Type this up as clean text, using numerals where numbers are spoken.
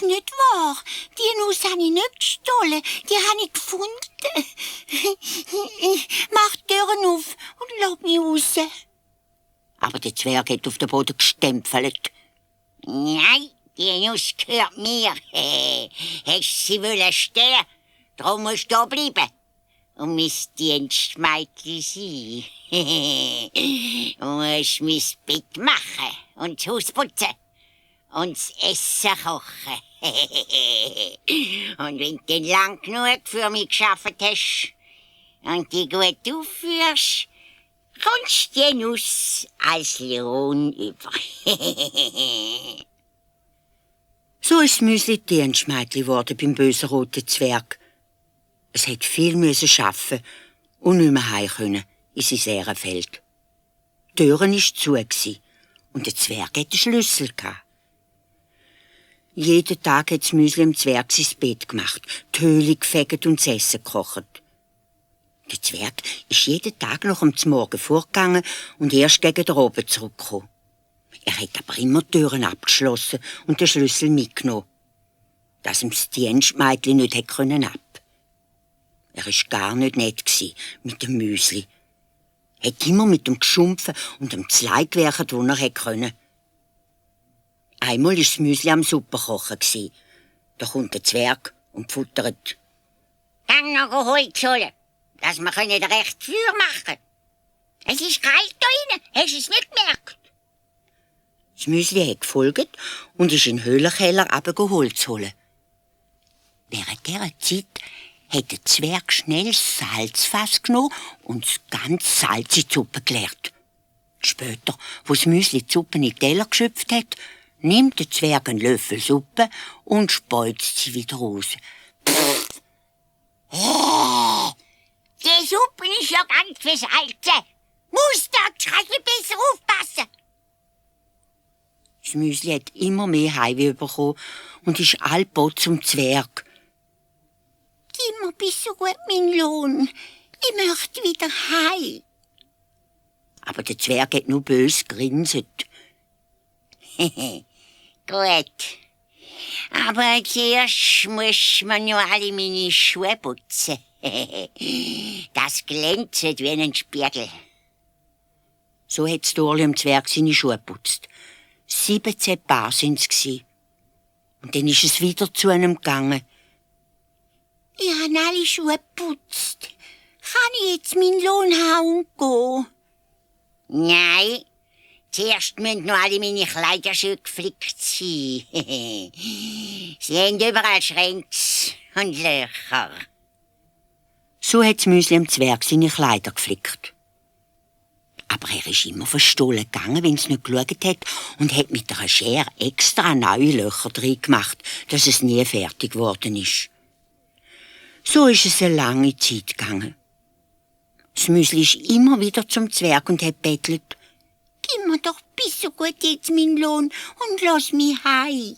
ist nicht wahr. Die Nuss habe ich nicht gestohlen. Die habe ich gefunden. Mach die Türen auf und lass mich raus. Aber der Zwerg hat auf den Boden gestempelt. Nein, die Nuss gehört mir. Hast sie wollen stehlen? Darum musst du da bleiben. Und mein Dienstmädchen sein. Du musst mein Bett machen und das Haus putzen und das Essen kochen. Und wenn du dann lang genug für mich geschafft hast und dich gut aufführst, kommst du die Nuss als Lohn über. So ist das Müsli Dienstmädchen geworden beim bösen roten Zwerg. Es hat viel arbeiten und nicht mehr heim können in sein Ährenfeld. Die Türen war zu und der Zwerg hatte den Schlüssel. Jeden Tag hat das Müsli dem Zwerg sein Bett gemacht, die Höhle gefegt und das Essen gekocht. Der Zwerg ist jeden Tag noch am Morgen vorgegangen und erst gegen den Abend zurückgekommen. Er hat aber immer die Türen abgeschlossen und den Schlüssel mitgenommen, dass ihm das Dienstmädchen nicht ab konnte. Er war gar nicht nett mit dem Müsli. Er hat immer mit ihm geschumpfen und ihm zu Leid gewerkt, wo er konnte. Einmal war das Müsli am Suppenkochen. Da kommt der Zwerg und futtert. Dann noch Holz holen, dass wir recht Feuer machen können. Es ist kalt da drinnen, hast du es nicht gemerkt? Das Müsli hat gefolgt und ist in den Höhlenkeller Holz holen. Während dieser Zeit hat der Zwerg schnell das Salzfass genommen und das ganze Salz in die Suppe geleert. Später, wo das Müsli die Suppe in den Teller geschöpft hat, nimmt der Zwerg einen Löffel Suppe und speuzt sie wieder raus. Die Suppe ist ja ganz versalzen. Muss da gescheit besser aufpassen. Das Müsli hat immer mehr Heimweh bekommen und ist allbald zum Zwerg. Gib mir bis so gut meinen Lohn. Ich möchte wieder heim. Aber der Zwerg hat nur bös grinset. Gut. Aber zuerst muss man ja alle meine Schuhe putzen. Das glänzt wie ein Spiegel. So hat das Dorli am Zwerg seine Schuhe geputzt. 17 Paar sind's gsi. Und dann ist es wieder zu einem gegangen. Ich habe alle Schuhe geputzt. Kann ich jetzt meinen Lohn haben und gehen? Nein. Zuerst müssen noch alle meine Kleiderschuhe geflickt sein. Sie haben überall Schränke und Löcher. So hat das Müsli am Zwerg seine Kleider geflickt. Aber er ist immer verstohlen gegangen, wenn es nicht geschaut hat, und hat mit einer Schere extra neue Löcher drin gemacht, dass es nie fertig geworden ist. So ist es eine lange Zeit gegangen. Das Müsli ist immer wieder zum Zwerg und hat bettelt: Gib mir doch bis so gut jetzt meinen Lohn und lass mich heim.